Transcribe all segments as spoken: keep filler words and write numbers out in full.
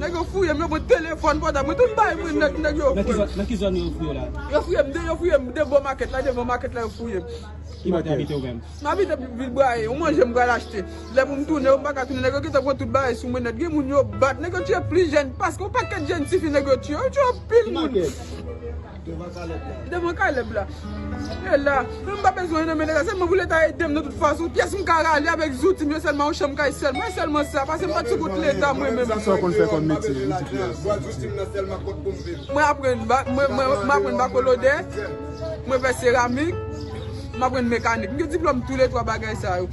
Nèg yo fouye m, yo pran telefòn pòtab mwen, tout bagay mwen nèt, nèg yo fouye m. Nan ki zòn yo fouye w la? Yo fouye m de, yo fouye m de bò makèt la, devan makèt la yo fouye m. Ki bò w te abite ou menm? M abite Vilbraye, yon manje m pral achte. Lè pou m tounen, yo m pa ka tounen, nèg yo gentan pran tout bagay sou mwen nèt. Gen moun yo bat, nèg yo tiye plis jèn, paske yon pakèt jèn tifi nèg yo tiye, yo tiye anpil moun. Devan Kalèb la. Devan Kalèb la. E la, mwen m pa bezwen nan men Leta, sèlman pou Leta ede m nan tout fason. Pyès m ka rale avèk zouti m yo sèlman, yon chanm kay sèlman, e sèlman sa, paske m pa t sou kont Leta mwen menm. Sa w konn fè kòm metye, ou di pyès. Mwen aprann ba-, mwen, mwen, mwen aprann bakolodè, mwen fè seramik, mwen aprann mekanik. M gen diplòm toulètwa bagay sa yo.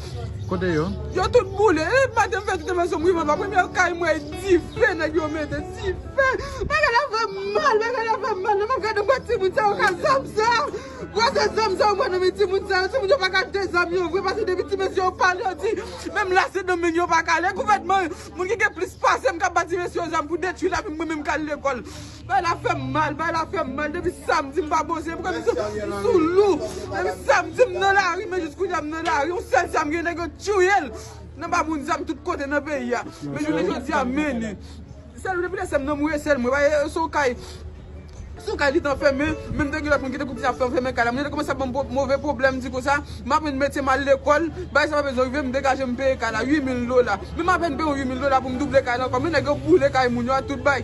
Kote yo? Yo tout boule. E maten m fè tout envèsyon m rive anba. Premye kay mwen e dife nèg yo mete. Dife. Bagay la fè m mal, bagay la fè m mal. Lè m ap gade m wè timoun sa yo ka zam sa. Wè se zam sa yo pran nan men timoun sa yo. Timoun yo pa ka te zam yo vre paske depi ti mesye yo pale yo di menm la se Domingue yo pa ka ale. Gouvènman, moun ki gen plis pase m k ap ba ti mesye yo zam pou detwi lavi m, mwen menm k al lekòl. Bagay la fè m mal, bagay la fè m mal. Depi samdi m pa poze, m kòmsi m sou lou. Depi samdi m nan lari, men jis kounye a m nan lari. Yon sèl zam gen, nèg yo tiye l. Nan ba moun zam tout kote nan peyi a. Men jounen jodi a, mennen. Sèl depi lè sè m nan mouri, sèl mwen. Bagay, sou kay, sou kay li t anfèmen, men m te gen lòt moun ki te kontinye ap fè anfèmen kay la. Moun yo te kòmanse ap ban m po-, move pwoblèm, di konsa, m aprann metye m al lekòl, bagay sa pa bezwen rive, m degaje m peye kay la, uit mil dola. Men m apèn peye yon uit mil dola pou m double kay la ankò. Men nèg yo boule kay moun yo a tout bagay.